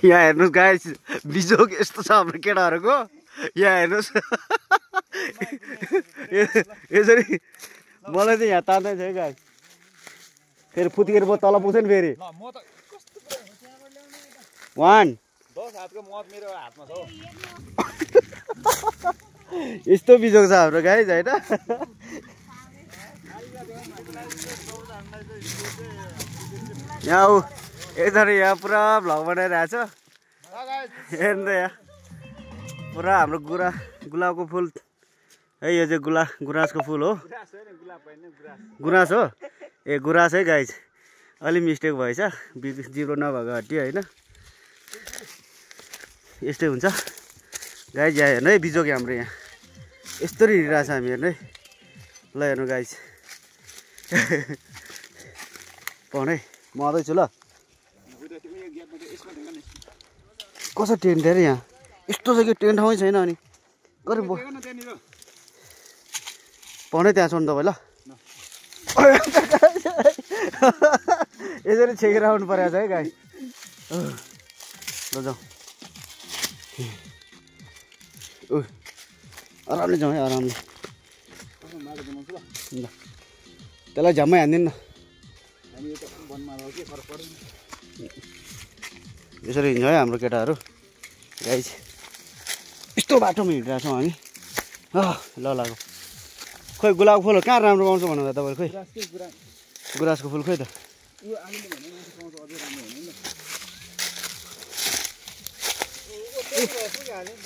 यहाँ हेर्नुहोस् गाइस, बिजोग यस्तो छ हाम्रो केटाहरूको। यहाँ हेर्नुहोस् यसरी मलाई चाहिँ यहाँ तान्दै छ है गाइस। फेरि फुत्केर म तल पुग्छ नि फेरि। 1 10 हातको मत मेरो हातमा छ। यस्तो बिजोग छ हाम्रो गाइस हैन। यहाँ एकजना यहाँ पुरा भ्लग बनाइरहेछ। हेर्नु त यहाँ पुरा हाम्रो गुलाबको फुल है। यो चाहिँ गुराँसको फुल हो। गुराँस हो ए गुराँस है गाइस। अलि मिस्टेक भएछ, जिब्रो नभएको हड्डी होइन। यस्तै हुन्छ गाइस। यहाँ हेर्नु है बिजोग हाम्रो यहाँ यस्तरी हिँडिरहेछ हामी। हेर्नु है ल हेर्नु गाइस। पाउनु है म आउँदैछु ल। कसो टेन्ट अरे यहाँ यस्तो छ कि टेन्ट ठाउँै छैन। अनि गरे पाउनै त्यहाँ छोड्नु तपाईँ ल। यसरी छेकेर आउनु परेको छ है गाई। ल जाउँ आरामले जाउँ है आरामले। ल त्यसलाई झ्याम्मै हान्दिनु न। यसरी हिँड्छ है हाम्रो केटाहरू गाइस। यस्तो बाटोमा हिँडिरहेको छौँ हामी। ल लाग्यो खोइ गुलाबको फुलहरू कहाँ राम्रो पाउँछ भन्नु त तपाईँले। खोइ गुराँसको फुल खोइ त।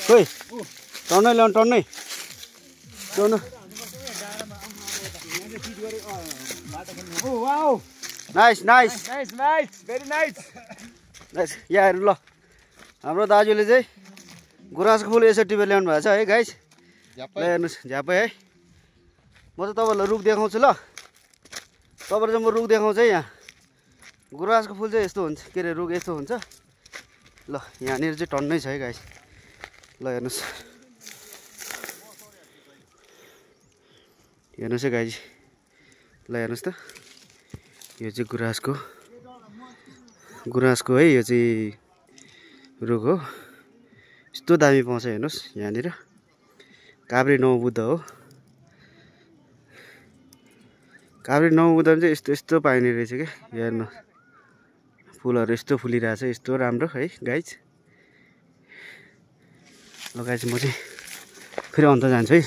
खोइ टर्नै ल्याउनु टर्नै टर्नु। Nice nice nice nice very nice nice. यहाँ हेर्नु ल हाम्रो दाजुले चाहिँ गुराँसको फुल यसरी टिपेर ल्याउनु भएको छ है गाइस। ल हेर्नुहोस् झ्यापै है। म चाहिँ तपाईँहरूलाई रुख देखाउँछु ल। तपाईँलाई चाहिँ म रुख देखाउँछु है। यहाँ गुराँसको फुल चाहिँ यस्तो हुन्छ, के अरे रुख यस्तो हुन्छ। ल यहाँनिर चाहिँ टन्नै छ है गाइस। ल हेर्नुहोस् हेर्नुहोस् है गाइस। ल हेर्नुहोस् त यो चाहिँ गुराँसको है। यो चाहिँ रुख हो। यस्तो दामी पाउँछ हेर्नुहोस् यहाँनिर। काभ्रे नवबुद्ध हो। काभ्रे नवबुद्धमा चाहिँ यस्तो यस्तो पाइने रहेछ क्या। हेर्नु फुलहरू यस्तो फुलिरहेछ यस्तो राम्रो है गाइस। ल गाइस म चाहिँ फेरि अन्त जान्छु है।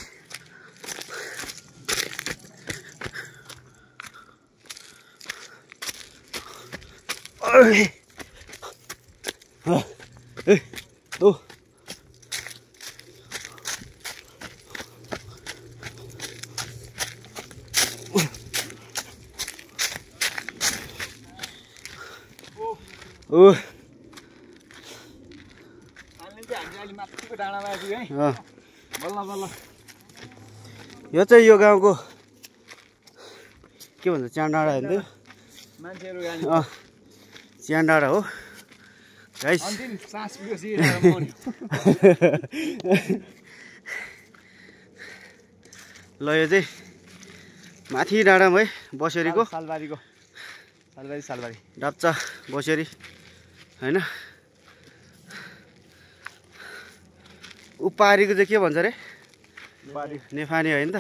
यो चाहिँ यो गाउँको के भन्छ च्यान्डाडा होइन च्यान्डाडा हो गाइस। ल यो चाहिँ माथि डाँडामा है बसेरीको सालबारी डाप्चा बसेरी होइन। उपारीको चाहिँ के भन्छ अरे नेफानी होइन त।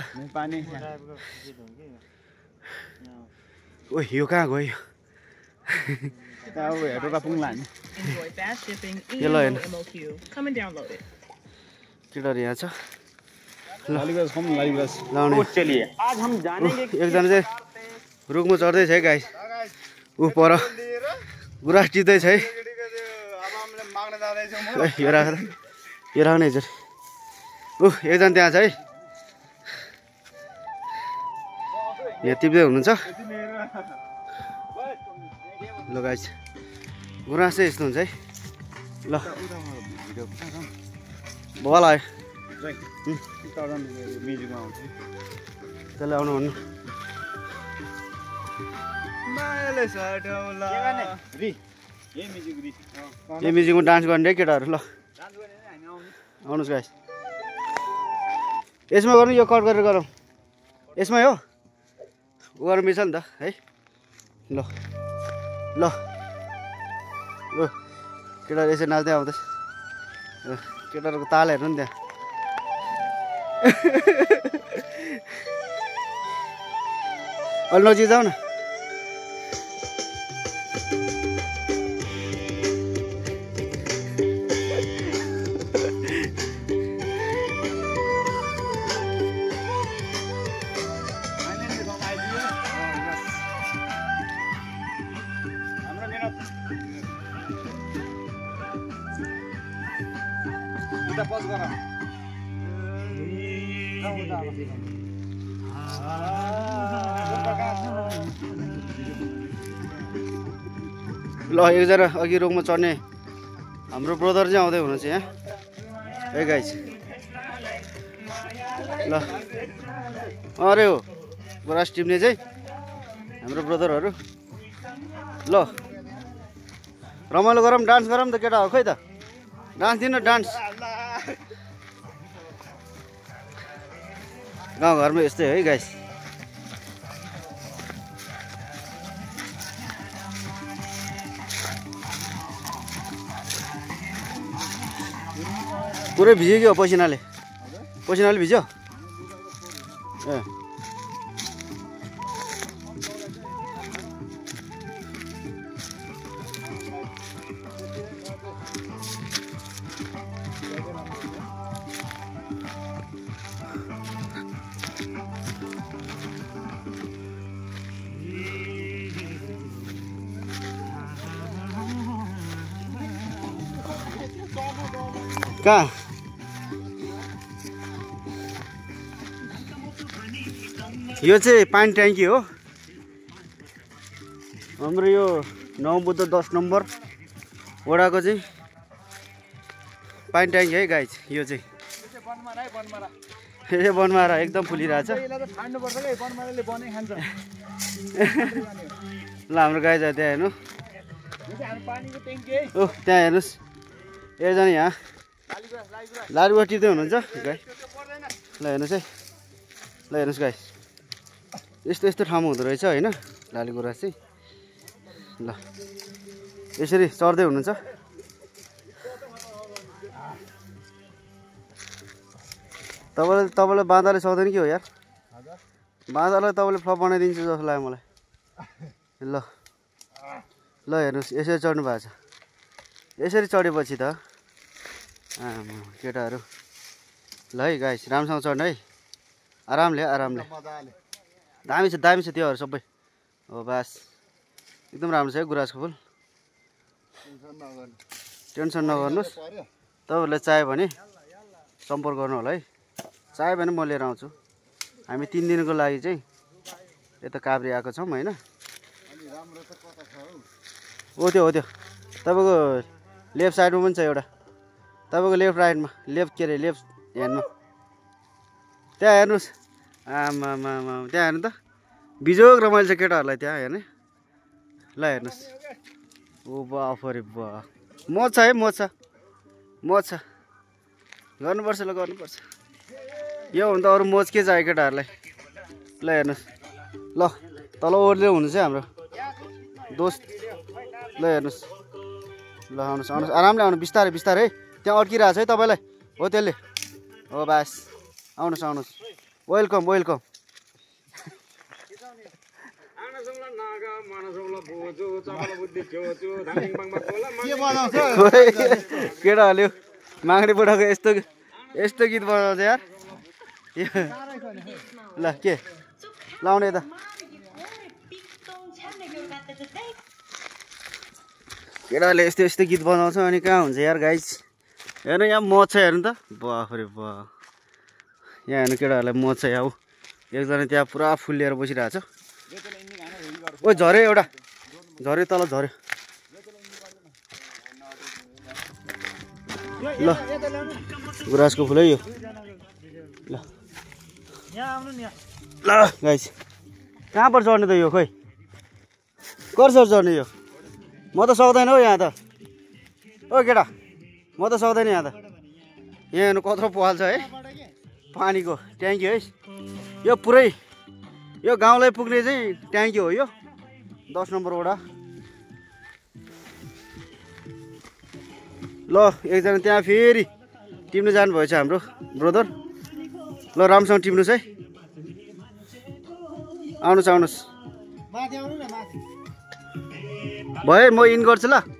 ओ यो कहाँ गयो यो ल हेर्नु केटाहरू यहाँ छ। एकजना चाहिँ रुखमा चढ्दैछ है गाइस। ऊ पर गुराँस टिप्दैछ है। यो राखेर यो राख्ने हजुर। एकजना त्यहाँ छ है यहाँ टिप्दै हुनुहुन्छ। ल गाइस गुराँस चाहिँ यस्तो हुन्छ है। ल बल आयो त्यसलाई आउनु भन्नु। यो म्युजिकमा डान्स गर्ने केटाहरू। ल आउनुहोस् गाइस यसमा गर्नु। यो कट गरेर गरौँ यसमै हो। उ गर्नु मिल्छ नि त है। ल ल केटाहरू यसरी नाच्दै आउँदैछ केटाहरूको ताल हेर्नु नि त्यहाँ अलि नजिक जाऊ न ल एकजना अघि रोगमा चढ्ने हाम्रो ब्रदर चाहिँ आउँदै हुनुहुन्छ यहाँ है गाइस ल अरे हो गुराँस टिप्ने चाहिँ हाम्रो ब्रदरहरू ल रमाइलो गरौँ डान्स गरौँ त केटा हो खै त डान्स दिनु डान्स गाउँघरमा यस्तै है गाइस पुरै भिज्यो कि हो पसिनाले भिज्यो ए कहाँ यो चाहिँ पानी ट्याङ्की हो हाम्रो यो 9 बुद्ध 10 नम्बर वडाको चाहिँ पानी ट्याङ्की है गाइस यो चाहिँ ए बनमारा एकदम फुलिरहेछ ल हाम्रो गाई छ त्यहाँ हेर्नु ओ त्यहाँ हेर्नुहोस् एकजना यहाँ लाडुवा टिप्दै हुनुहुन्छ गाई ल हेर्नुहोस् है ल हेर्नुहोस् गाई यस्तो यस्तो ठाउँमा हुँदो रहेछ होइन लाली गुराँस चाहिँ ल यसरी चढ्दै हुनुहुन्छ तपाईँलाई बाँधाले सक्दैन कि हो यार बाँधालाई तपाईँले फ्लप बनाइदिन्छु जस्तो लाग्यो मलाई ल ल हेर्नुहोस् यसरी चढ्नु भएको छ यसरी चढेपछि त केटाहरू ल है गाइस राम्रोसँग चढ्नु है आरामले दामी छ त्योहरू सबै हो बास एकदम राम्रो छ है गुराँसको फुल टेन्सन नगर्नुहोस् तपाईँहरूलाई चाहियो भने सम्पर्क गर्नु होला है चाहियो भने म लिएर आउँछु हामी 3 दिनको लागि चाहिँ यता काभ्रे आएको छौँ होइन हो त्यो तपाईँको लेफ्ट साइडमा पनि छ एउटा तपाईँको लेफ्ट राइटमा लेफ्ट ह्यान्डमा त्यहाँ हेर्नुहोस् आमामा त्यहाँ हेर्नु त बिजोग रमाइलो छ केटाहरूलाई त्यहाँ हेर्ने ल हेर्नुहोस् ओ बाफरे बा मजा छ है मजा छ गर्नुपर्छ यो हो भने त अरू मोज के चाहियो केटाहरूलाई ल हेर्नुहोस् ल तल ओर्लिएर हुनु चाहिँ हाम्रो दोस्त ल हेर्नुहोस् ल आउनुहोस् आरामले आउनु बिस्तारै है त्यहाँ अड्किरहेको छ है तपाईँलाई हो त्यसले हो बास आउनुहोस् वेलकम केटाहरूले माग्ने बुढाको यस्तो गीत बनाउँछ यार ल के लाउने त केटाहरूले यस्तो गीत बनाउँछ अनि कहाँ हुन्छ यार गाइस हेर्नु यहाँ मद छ हेर्नु त बाफरे बा यहाँ हेर्नु केटाहरूलाई मद छ यहाँ एकजना त्यहाँ पुरा फुल लिएर बसिरहेको छ ओ झऱ्यो एउटा तल झऱ्यो ल गुराँसको फुल है यो ल गाइस कहाँ पर चढ्ने त यो खोइ कसरी चढ्ने यो म त सक्दैन हौ यहाँ त ओ केटा म त सक्दैन यहाँ त यहाँ हेर्नु कत्रो पहाल छ है पानीको ट्याङ्की है यो पुरै यो गाउँलाई पुग्ने चाहिँ ट्याङ्की हो यो 10 नम्बर वडा ल एकजना त्यहाँ फेरि टिप्नु जानुभएछ हाम्रो ब्रदर। ल राम्रोसँग टिप्नुहोस् है। आउनुहोस् आउनुहोस् भयो, म इन गर्छु ल।